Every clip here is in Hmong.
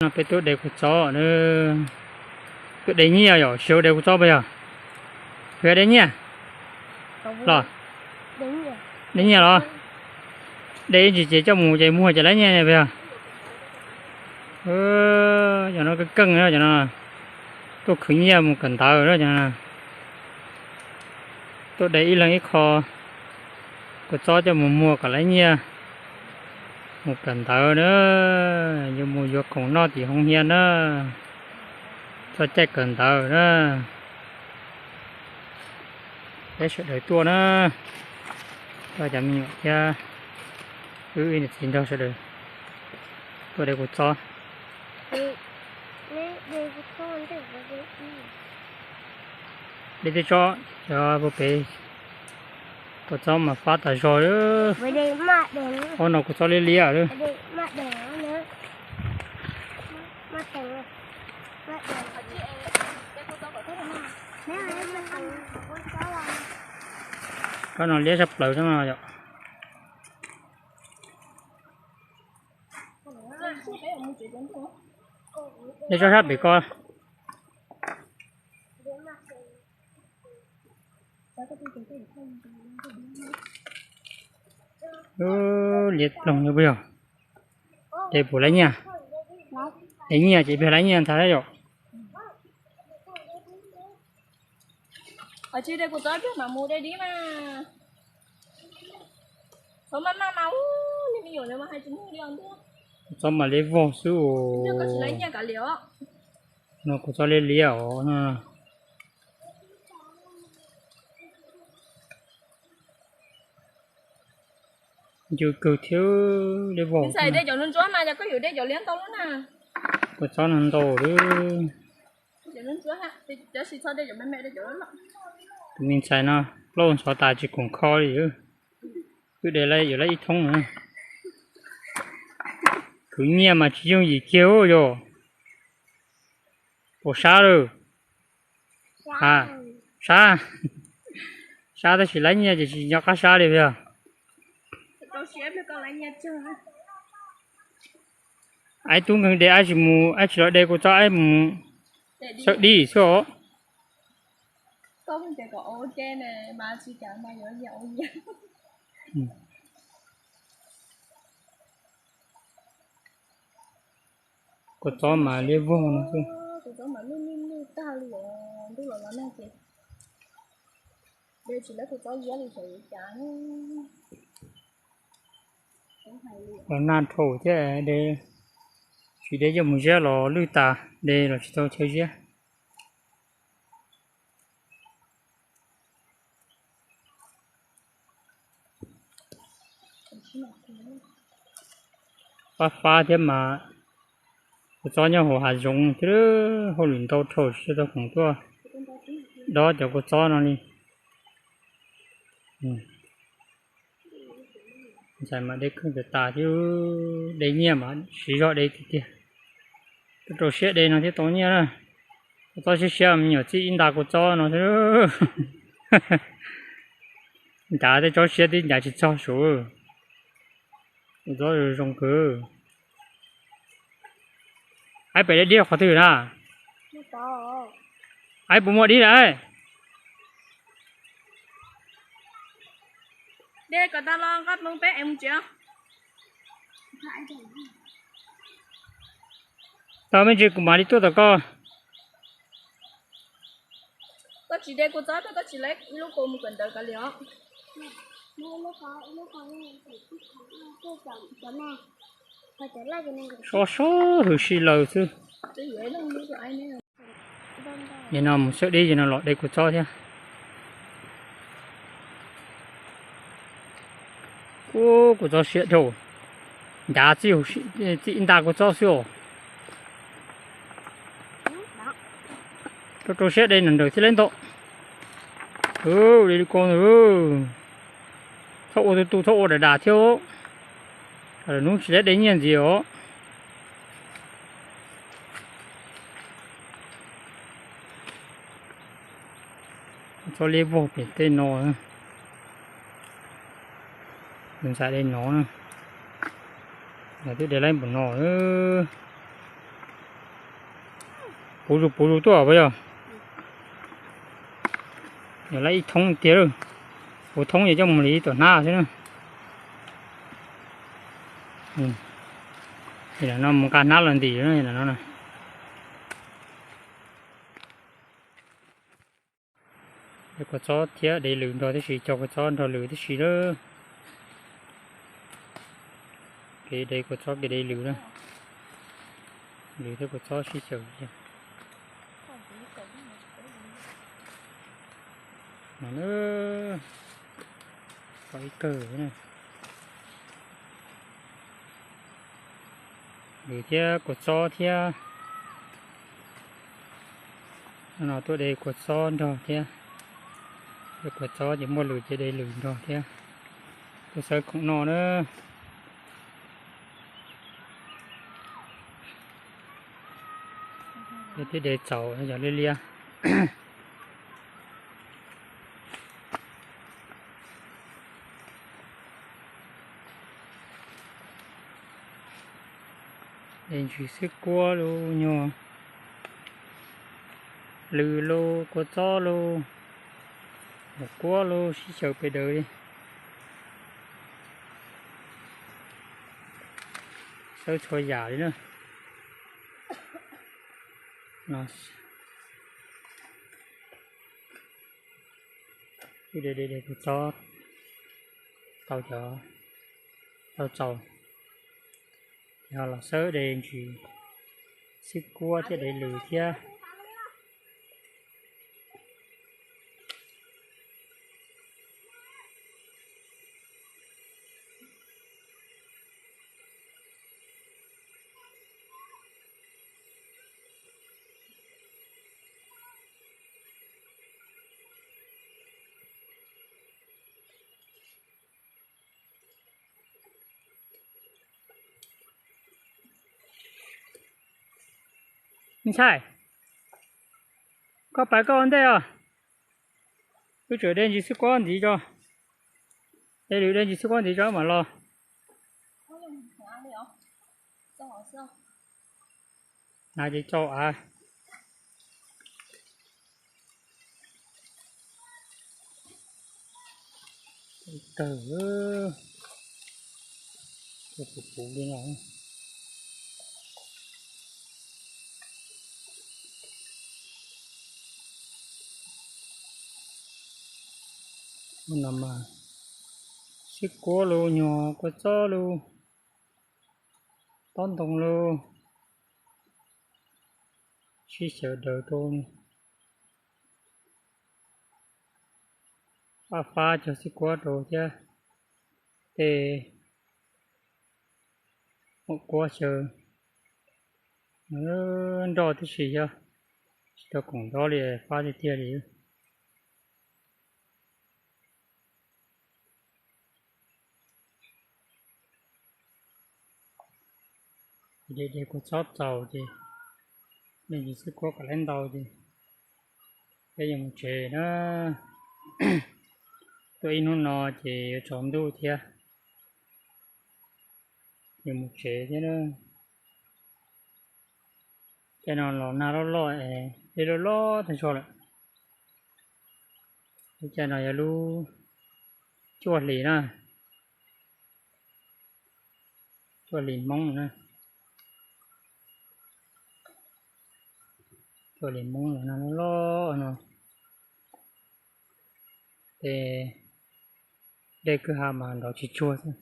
No peb tuaj de kua txob, tuaj de nyiaj yom, tsis yog de kua txob puas yog? Puas yog de nyiaj los? De nyiaj los? De ib ntsis ces coj mus ces muag ces laib nyiaj puas yog? Cov no keej keej cov no, tuaj khwv nyiaj mus kawm ntawv cov no. Tuaj de ib leeg ib qho kua txob coj mus muag kom laib nyiaj mus kawm ntawv na, yuav mus yuav khoom noj tim hoo hias na, txog caij kawm ntawv na. Peb sawv daws tuaj na, cov me nyuam thiab wb ib niam txiv nrog sawv daws tuaj de kua txob. De tej tsob cov puag pem, kua txob mas fab tas zog. Ob no kua txob liab liab lawm. Koj no liab tshaj plaws no yom. De tsob sab pem ko. Liab ploog li puas yog? De puas laib nyiaj? De nyiaj ces puas laib nyiaj ntag yom. Txob mas liab vog xwb os. No kua txob liab liab os. Ncw kawg thiab, liab vog. Kua txob no ntau lawm. Tus me ntxhais no plaub ntxhov tas tsis khoom kho li. Wb de lawm yuav lawm ib thoob na. Khwv nyiaj mas tsis yooj yim kiag yom. Puas sab lawm? Ha, sab. Sab tab sis laib nyiaj ces tsis nco qab sab li yog. Aib tub nkeeg de, aib tsis mus, aib tsis los de kua txob, aib mus sawb dib xwb os. Kua txob mas liab vog no xwb. Los nag dhau thiab de, tsis de coj mus ziab los lwj tas, de los tsis tau chaw ziab. Fab fab thiab mas, kua txob nyob hauv hav zoov thiab, hauj lwm ntau dhau tsis tau khoom tuaj dob cov kua txob no li. Ntxhais mas de kheej tas tas thiab, de nyiaj mas siv zog de tiag tiag. Tuaj rau siab de no thiaj tau nyiaj na. Kua txob siab siab me nyuam txij ib nta kua txob no xwb. Ncav tej tsob siab twb ncav tsis txog saud. Kua txob zoo kawg. Aib pem deb dib qhov twg na? Aib puas muaj dib lawm? De kom tau los nqa mus peb es mus tsev. Tau me ntsis kuv mam li tuaj tom koj. Koj tsis de kua txob, koj tsis lawv ib lub kua mus kawm ntawv kav liam os. Sob sob hwm si lawm xwb. Nim no mus sawb dib ces no los de kua txob thiab. Ub, kua txob siab dhau, ncav txij ib nta kua txob xwb os. Rau rau siab de nrawm nrawm thiaj li ntau. De li ko ntag. Txhob ua tu tu, txhob ua dav dav thiab, lwm hnub tsis lawv de nyiaj ntxiv os. Txhob liab vog pem tej no. Ntxhais de no na, twb de laib npaum no. Puv zus puv zus tuaj puas yog? Yog lawm ib thoob tiag lawm. Puv thoob yog coj mus li tom hnab xwb na. No mus nqa hnab los ntim no. Dev kua txob thiab dev lwm nrog tib si, cog kua txob nrog lwm tib si lawm. Kev dev kua txob kev dev lwm na. Lwm thiab kua txob sib xyaw. No na, ib kawg na. Lwm thiab kua txob thiab. No tuaj de kua txob nrog thiab. Dev kua txob ces muaj lwm ces de lwm nrog thiab. Tuaj xawb khoom noj na. Peb twb de txaus yog liab liab. De ntsis xwb kuab lauj, nyuag lwm lauj, kua txob lauj, maum kuab lauj, sib xyaw pes daws li. Xawb txhua yam li na. Twb de de de kua txob tau cov, tau txaus, ces ho los xawb de ntsis xwb kuab thiab de lwm thiab. Me ntxhais, koj pais koj ua ntej os. Wb tseem de ntsis xwb kuab ntxiv tso. De lwm de ntsis xwb kuab ntxiv tso mam los. Hnav ces tsau av. Tawg, puv puv li no. Ub no mas xwb kuab lauj, nyuag kua txob lauj, tob ntoo lauj, sib xyaw daws rau. Fab fab cog xwb kuab rau thiab tej maum kuab xyaw nroj tib si thiab, tsis tau koom nrov li, fab tiag tiag li. De de kua txob txaus ces de ntsis xwb kuab kom lawv ntau ces peb yuav mus tsev na. Tuaj ib hnub no ces yuav tsaus ntuj thiab, yuav mus tsev thiab na. Caij no los nag loj loj, dej loj loj tag zog lawm. Lub caij no yog lub cuaj hlis na, cuaj hlis Hmoob na. Cuaj hlis Hmoob los nag loj loj no, ces dej kwj ha mas nrov tsis tsuag xwb.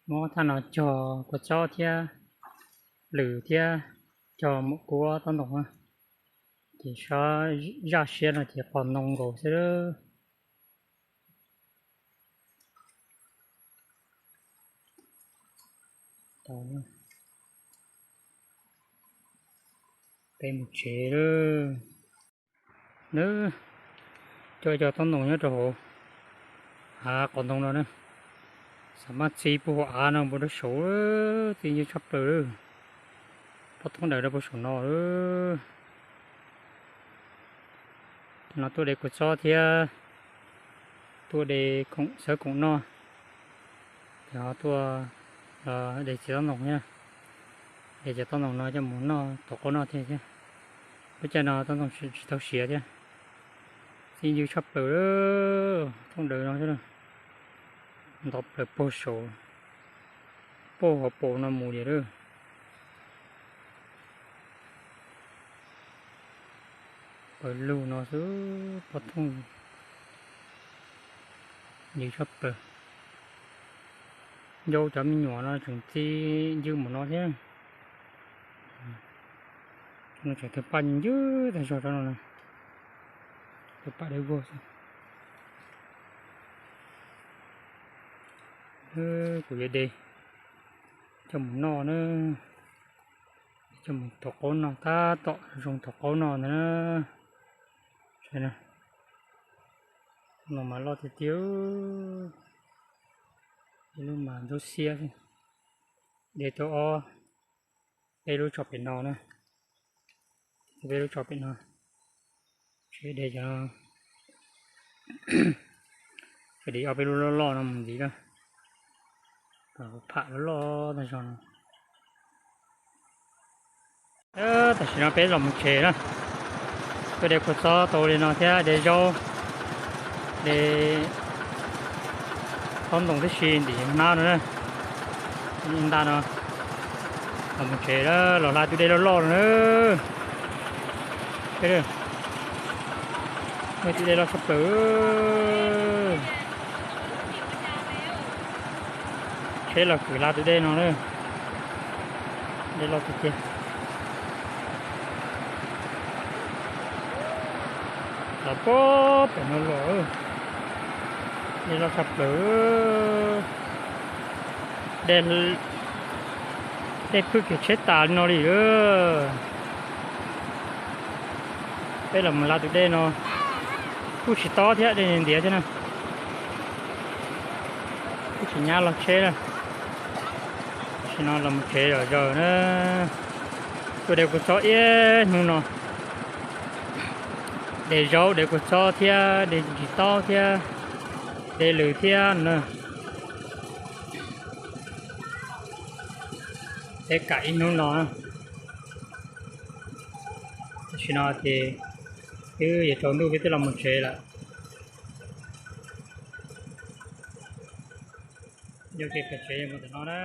Muab thaj no cog kua txob thiab lwm thiab cog maum kuab tob ntoo, ces sab zaj siab no ces qos ntoo nkaus xwb. Tau, peb mus tsev lawm. Nws coj cov tob ntoo nyob rau hauv av qos ntoo no na, xam maj txi puag hauv av no mus rau saud, txi ntse tshaj plaws lawm. Pob thoob daws rau puag saum no lawm. No tuaj de kua txob thiab tuaj de khoom xawb khoom noj, Cov tuaj los de txiav tob ntoo thiab, de cov tob ntoo no coj mus noj tom qaub noj thiab thiab. Lub caij no tob ntoo tsis tau siav thiab. Txi ywg tshaj plaws, thooj daws no xwb, ntov plaws puag saud, puag hauv paus no mus li lawm. Pawg lug no xwb pob thooj ywg tshaj plaws. Ncau cov me nyuam no tseem txi ywg mus no thiab. No tseem tawg paj ywg tag zog rau no na. Tawg paj dawb vog xwb. Kuv yuav de coj mus noj na, coj mus tom qaub noj, tab tom zoo tom qaub noj ntag na. Saib no, no mas loj tiag tiag, ib lub mas ntub xiab xwb. De tau ob peb lub tso pem no na, peb lub tso pem no. Tseem de cov, tseem de ob peb lub loj loj no mus ntxiv na, kom pham loj loj tag zog no. Tam sim no peb los mus tsev na, tuaj de kua txob tau li no thiab de zaub, de tob ntoo tib si ntim hnab no na, nta no. Los mus tsev, los hla tus dej loj loj no na. Muaj tus dej loj tshaj plaws. Tsheb los kwv hla tus dej no na. Dej loj tiag tiag. Los puag pem no los, dej loj tshaj plaws. Dej, dej phwj kiag tsheb tas li no li. Peb los mus hla tus dej no, kuj tsis tob thiab, dej ntiav thiab na. Kuj tsis nyab los tsheb na. Tam sim no los mus tsev zom zaws na. Tuaj de kua txob ib hnub no, de zaub de kua txob thiab de ntsis taub thiab de lws thiab na. Peb kam ib hnub no, tam sim no ces twb yuav tsaus ntuj peb twb los mus tsev lawm. Yog kev pem tsev yog mus tam no na.